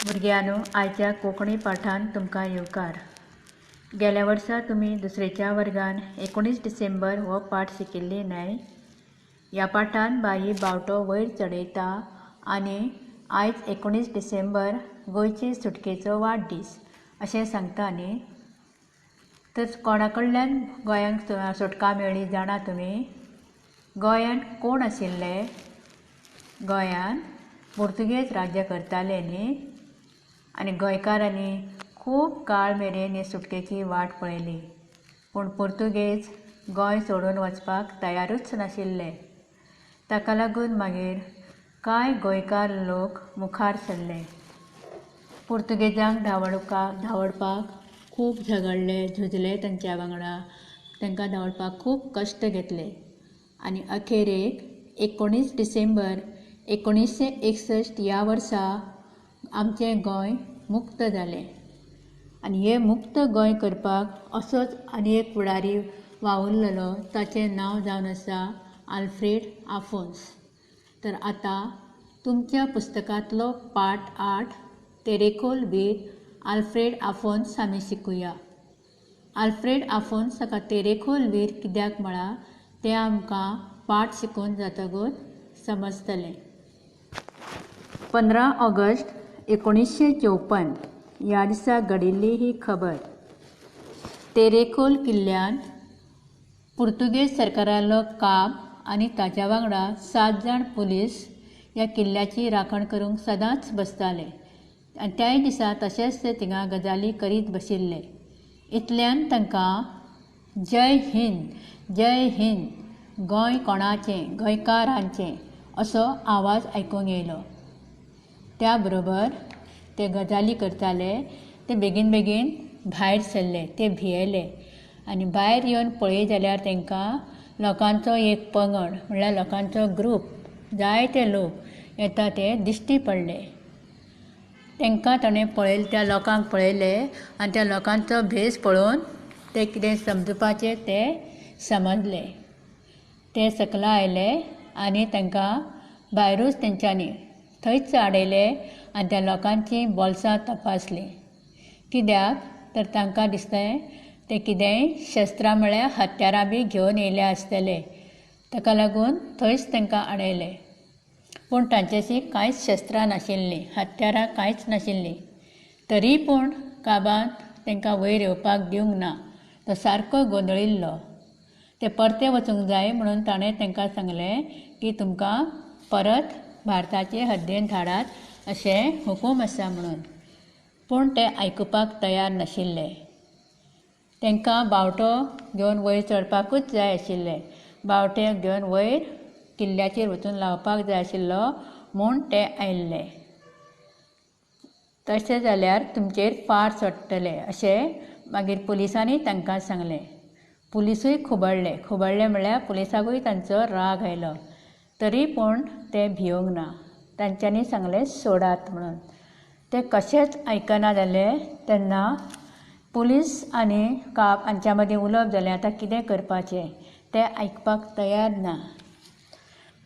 भुरग्यांनो, आयच्या कोंकणी पाठान तुमकां येवकार. गेल्या वर्सा तुमी दुसरेच्या वर्गान 19 डिसेंबर हो पाठ शिकिल्ली न्हय? ह्या पाठान बाई बावटो वयर चडयता आनी आयज 19 डिसेंबर गोंयचे सुटकेचो वाडदीस अशें सांगता न्ही? तर कोणा कडल्यान गोंयांक सुटका मेळ्ळी जाणा तुमी? गोंयांत कोण आशिल्ले? गोंयांत पुर्तुगेज राज्य करताले न्ही? आनी गोंयकारांनी खूब काळ मेरेन हे सुटकेची वाट पळयली, पूण पुर्तुगेज गोंय सोडून वचपाक तयारूच नाशिल्ले. ताका लागून मागीर कांय गोंयकार लोक मुखार सरले. पुर्तुगेजांक धांवडपाक खूब झगडले, झुजले तांच्या वांगडा, तांकां धांवडपाक खूब कश्ट घेतले आनी अखेरेक 19 डिसेंबर 1961 ह्या वर्सा आमचें गोंय मुक्त जालें. आनी हें मुक्त गोंय करपाक असोच आनी एक फुडारी वावुरलेलो, ताचें नांव जावन आसा आल्फ्रेड आफोंस. तर आतां तुमच्या पुस्तकांतलो पाठ 8 तेरेखोल वीर आल्फ्रेड आफोंस आमी शिकुया. आल्फ्रेड आफोंस हाका तेरेखोल वीर कित्याक म्हळा तें आमकां पाठ शिकून जातकूच समजतलें. 15 ऑगस्ट 1954 ह्या दिसा घडिल्ली ही खबर. तेरेखोल किल्ल्यांत पुर्तुगेज सरकारालो काब आनी ताच्या वांगडा 7 जाण पुलीस ह्या किल्ल्याची राखण करूंक सदांच बसताले आनी त्याय दिसा तशेंच ते थिंगा गजाली करीत बशिल्ले. इतल्यान तांकां जय हिंद जय हिंद गोंय कोणाचें गोंयकारांचें असो आवाज आयकूंक येयलो. त्या बरोबर ते गजाली करताले ते बेगीन बेगीन भायर सरले, ते भियेले आनी भायर येवन पळय जाल्यार तांकां लोकांचो एक पंगड म्हणल्यार लोकांचो ग्रूप, जायते लोक येता ते दिश्टी पडले. तांकां ताणें पळयले, त्या लोकांक पळयले आनी त्या लोकांचो भेस पळोवन ते कितें समजुपाचें ते समजले. ते सकला आयले आनी तांकां भायरूच तेंच्यांनी थंयच आडयले आनी त्या लोकांची बोल्सां तपासलीं. कित्याक तर तांकां दिसलें ते कितेंय शस्त्रां म्हळ्यार हत्यारां बी घेवन येयले आसतले, ताका लागून थंयच तांकां आडयले. पूण तांच्याशी कांयच शस्त्रां नाशिल्लीं, हत्यारां कांयच नाशिल्लीं. तरी पूण काबान तांकां वयर येवपाक दिवंक ना. तो सारको गोंदळिल्लो. ते परते वचूंक जाय म्हणून ताणें तांकां सांगलें की तुमकां परत भारताचे हद्देन धाडात अशें हुकूम आसा म्हणून. पूण ते आयकुपाक तयार नाशिल्ले. तांकां बावटो घेवन वयर चडपाकूच जाय आशिल्ले. बावटे घेवन वयर किल्ल्याचेर वचून लावपाक जाय आशिल्लो म्हूण ते आयिल्ले. तशें जाल्यार तुमचेर फार सोडटले अशें मागीर पुलिसांनी तांकां सांगलें. पुलिसूय खुबळ्ळे. खुबळ्ळे म्हळ्यार पुलिसांकूय तांचो राग आयलो. तरी पूण ते भियोंक ना. तांच्यांनी सांगलें सोडात म्हणून. ते कशेंच आयकना जाले. तेन्ना पुलीस आनी काब हांच्या मदीं उलोवप जालें, आतां कितें करपाचें, ते आयकपाक तयार ना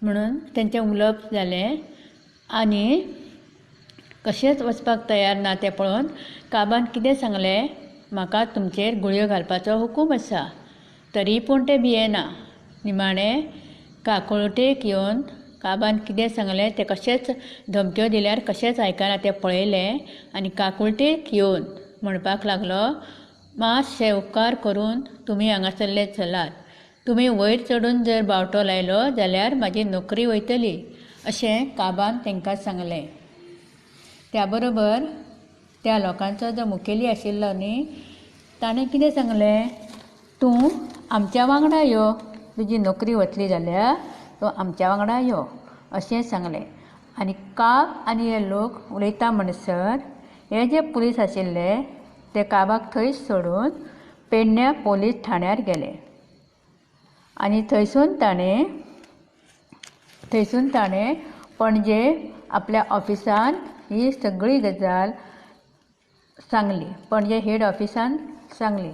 म्हणून तेंचें उलोवप जालें आनी कशेंच वचपाक तयार ना तें पळोवन काबान कितें सांगलें, म्हाका तुमचेर गुळयो घालपाचो हुकूम आसा. तरी पूण ते भियेना. निमाणें काकुळटेक येवन काबान कितें सांगलें तें कशेंच धमक्यो दिल्यार कशेंच आयकना तें पळयलें आनी काकुळटेक येवन म्हणपाक लागलो, मातशें उपकार करून तुमी हांगासरले चलात. तुमी वयर चडून जर बावटो लायलो जाल्यार म्हाजी नोकरी वयतली अशें काबान तांकां सांगलें. त्या बरोबर त्या लोकांचो जो मुखेली आशिल्लो न्ही, ताणें कितें सांगलें, तूं आमच्या वांगडा यो, तुजी नोकरी वतली जाल्यार तूं आमच्या वांगडा यो अशें सांगलें. आनी काब आनी हे लोक उलयता म्हणसर हे जे पुलीस आशिल्ले ते काबाक थंयच सोडून पेडण्या पोलीस ठाण्यार गेले आनी थंयसून ताणें पणजे आपल्या ऑफिसांत ही सगळी गजाल सांगली, पणजे हेड ऑफिसांत सांगली.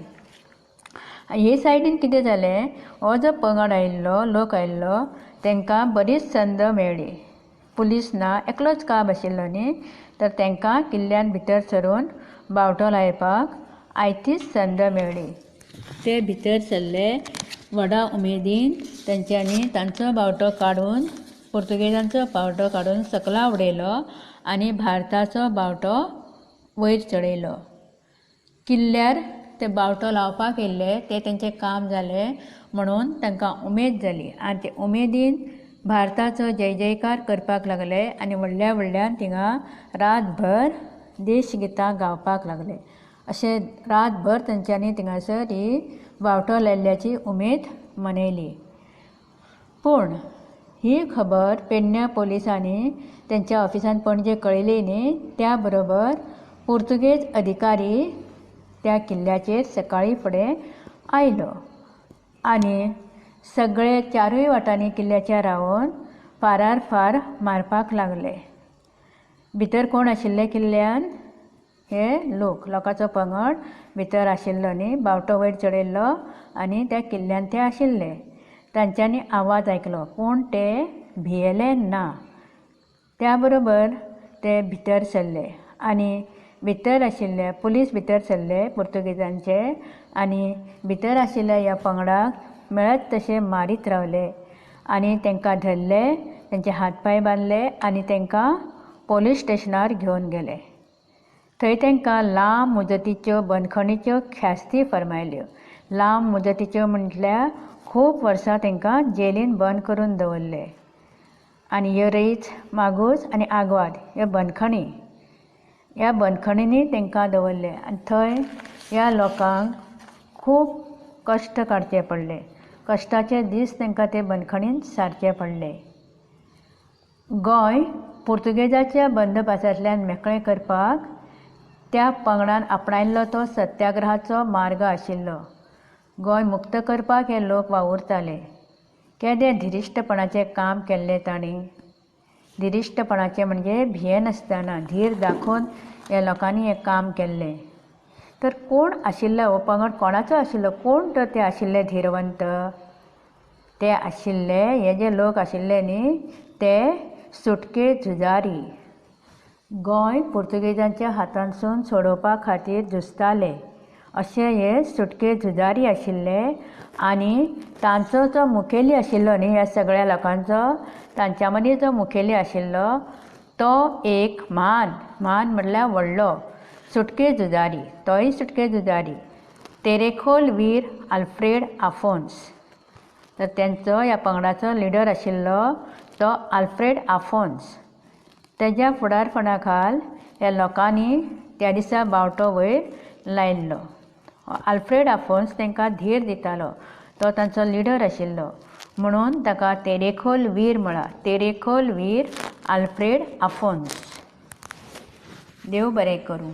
हे सायडीन कितें जालें, हो जो पंगड आयिल्लो, लोक आयिल्लो, तांकां बरीच संद मेळ्ळी. पुलीस ना, एकलोच काब आशिल्लो न्ही, तर तांकां किल्ल्यान भितर सरून बावटो लायपाक आयतीच संद मेळ्ळी. ते भितर सरले व्हडा उमेदीन. तेंच्यांनी तांचो बावटो काडून, पुर्तुगेजांचो बावटो काडून सकला उडयलो आनी भारताचो बावटो वयर चडयलो. किल्ल्यार ते बावटो लावपाक येयल्ले ते तेंचें काम जालें म्हणून तांकां उमेद जाली आनी ते उमेदीन भारताचो जय जयकार करपाक लागले आनी व्हडल्या व्हडल्यान थिंगा रातभर देशगितां गावपाक लागले. अशें रातभर तेंच्यांनी थिंगासर ही बावटो लायिल्ल्याची उमेद मनयली. पूण ही खबर पेडण्या पोलिसांनी तेंच्या ऑफिसान पणजे कळयली न्ही, त्या बरोबर पुर्तुगेज अधिकारी त्या किल्ल्याचेर सकाळीं फुडें आयलो आनी सगळे चारूय वाटांनी किल्ल्याच्या रावन फारार फार मारपाक लागले. भितर कोण आशिल्ले किल्ल्यान? हे लोक, लोकांचो पंगड भितर आशिल्लो न्ही, बावटो वयर चडयल्लो आनी त्या किल्ल्यान ते आशिल्ले. तांच्यांनी आवाज आयकलो पूण ते भियेले ना. त्या बरोबर ते भितर सरले आनी भितर आशिल्ले पुलीस भितर सरले पुर्तुगेजांचे आनी भितर आशिल्ल्या ह्या पंगडाक मेळत तशे मारीत रावले आनी तांकां धरले, तेंचे हात पांय बांदले आनी तांकां पोलीस स्टेशनार घेवन गेले. थंय तांकां लांब मुजतीच्यो बंदखणीच्यो ख्यास्ती फर्मायल्यो. लांब मुजतीच्यो म्हटल्यार खूब वर्सां तांकां जेलीन बंद करून दवरले. आनी ह्यो रईच, मागूस आनी आग्वाद ह्यो बंदखणी, ह्या बंदखणींनी तांकां दवरले आनी थंय ह्या लोकांक खूब कश्ट काडचे पडले. कश्टाचे दीस तांकां ते बंदखणीन सारचे पडले. गोंय पुर्तुगेजाच्या बंदोबस्तांतल्यान मेकळें करपाक त्या पंगडान आपणायल्लो तो सत्याग्रहाचो मार्ग आशिल्लो. गोंय मुक्त करपाक हे लोक वावुरताले. केदें धिरिश्टपणाचें काम केल्लें तांणी. धिरिश्टपणाचें म्हणजे भियेनासतना धीर दाखोवन ह्या लोकांनी हें काम केल्लें. तर कोण आशिल्लो हो पंगड, कोणाचो आशिल्लो, कोण तर ते आशिल्ले धीरवंत? ते आशिल्ले हे जे लोक आशिल्ले न्ही ते सुटके झुजारी. गोंय पुर्तुगेजांच्या हातांतसून सोडोवपा खातीर झुजताले अशे हे सुटके झुजारी आशिल्ले. आनी तांचो जो मुखेली आशिल्लो न्ही ह्या सगळ्या लोकांचो, तांच्या मदीं जो मुखेली आशिल्लो तो एक म्हान, म्हान म्हटल्यार व्हडलो सुटके झुजारी, तोय सुटके झुजारी तेरेखोल वीर आल्फ्रेड आफोन्स. तर तेंचो ह्या पंगडाचो लिडर आशिल्लो तो आल्फ्रेड आफोन्स. तेज्या फुडारपणा खाल ह्या लोकांनी त्या दिसा बावटो वयर लायल्लो. आल्फ्रेड आफोन्स तांकां धीर दितालो, तो तांचो लिडर आशिल्लो म्हणून ताका तेरेखोल वीर म्हळा. तेरेखोल वीर आल्फ्रेड आफोन्स. देव बरें करूं.